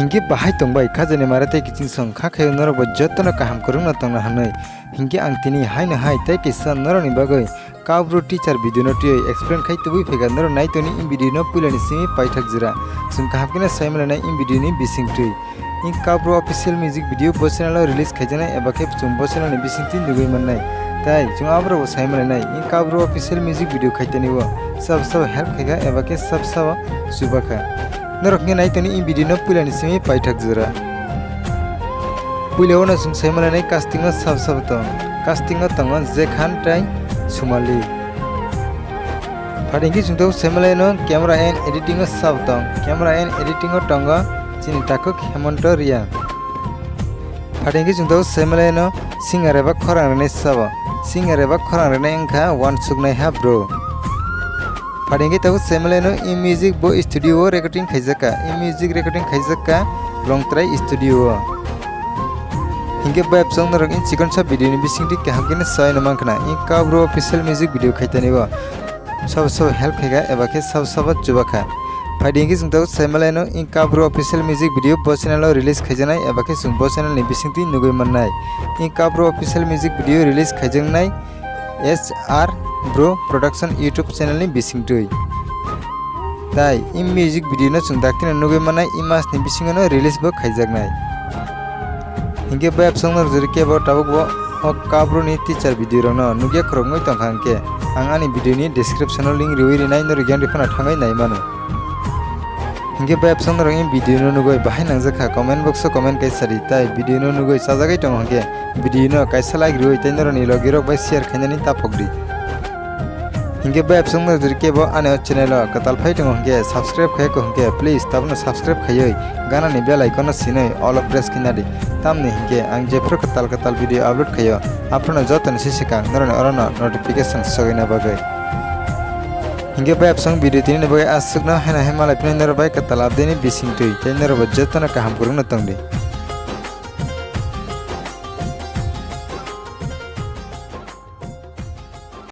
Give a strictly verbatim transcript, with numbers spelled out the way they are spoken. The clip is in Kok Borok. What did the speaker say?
Hinkhe bahai tongbai khajani mare tei kiching song kha khayo norok bo jotono kaham kwrwngno tongna hwnwi. Hinkhe ang tini haino hai tei kisa norokni bagwi Kaubru teacher video no twiwi explain khai tubui phaikha norok naitoni in video no puilani simi paithak jora. Chwng kaham kheno sai manlainai in video ni bisingtwi. In Kaubru official music video bo channel o release khaijaknai eba khe chwng bo channel ni bisingtwi nugui mannai. Tai chwng aborok bo sai manlainai in Kaubru official music video khaitani o sabo sabo help khaikha eba khe sabo sabo chubakha. Norok hwnkhe naitoni in video no puilani simi paithak jora. Puila o no chwng sai manlainai casting o sabo sabo tong. Casting o tongo Jekhan tai Sumali. Phaidi hwnkhe chwng tabuk sai manlaino camera and editing o sabo tong. Camera and editing o tongo chini takhuk Hemonto Reang. Phaidi hwnkhe chwng tabuk sai manlaino singer eba khorang rwnai sabo. Singer eba khorang rwnai wngkha Wansuknaiha Bro. Phaidi hwnkhe tabuk sai manlaino in music bo studio o recording khaijakha. In music recording khaijakha Longtrai studio o. Hinkhe bayapsong norok in chikonsa video ni bisingtwi kaham kheno sai no mankha na. In Kaubru official music video khaitani o. Sabo sabo help khaikha eba khe sabo sabo chubakha. Phaidi hwnkhe chwng tabuk sai manlaino in Kaubru official music video bo channel o release khaijaknai eba khe chwng bo channel ni bisingtwi nugui mannai. In Kaubru official music video release khaijaknai S R Bro Production YouTube channel ni bisingtwi. Tai in music video no chwng daktino nugui mannai, in mas ni bisingo no release bo khaijaknai. Hinkhe bayapsong norok jori kebo tabuk bo o Kaubru ni teacher video rok no nugya khoroknwi tongkha hinkhe ang ani video ni description o link riwi rinai norok yang riphano thangwi nai mano. Hinkhe bayapsong norok in video no nugui bahai nangjakha comment box o comment kaisa ri tai video no nugui chajagwi tongo hinkhe video no kaisa like riwi tei norok ni logi rok bai share khainani taphok di. Hinkhe bayapsong no jori kebo ani o channel o kwtal phai tongo hinkhe subscribe khai ko hinkhe please tabukno subscribe khaiwi gana ni bell icon no sinwi all o press khaina di. Tamni hinkhe ang jephru kwtal kwtal video upload khaio aphuru no joto ni sisi kang norok ni oro no notification sogwina bagwi. Hinkhe bayapsong video tini ni bagwi aswk no haino hai malai phino norok bai kwtal update ni bisingtwi tei norok bo joto no kaham kwrwng no tong di.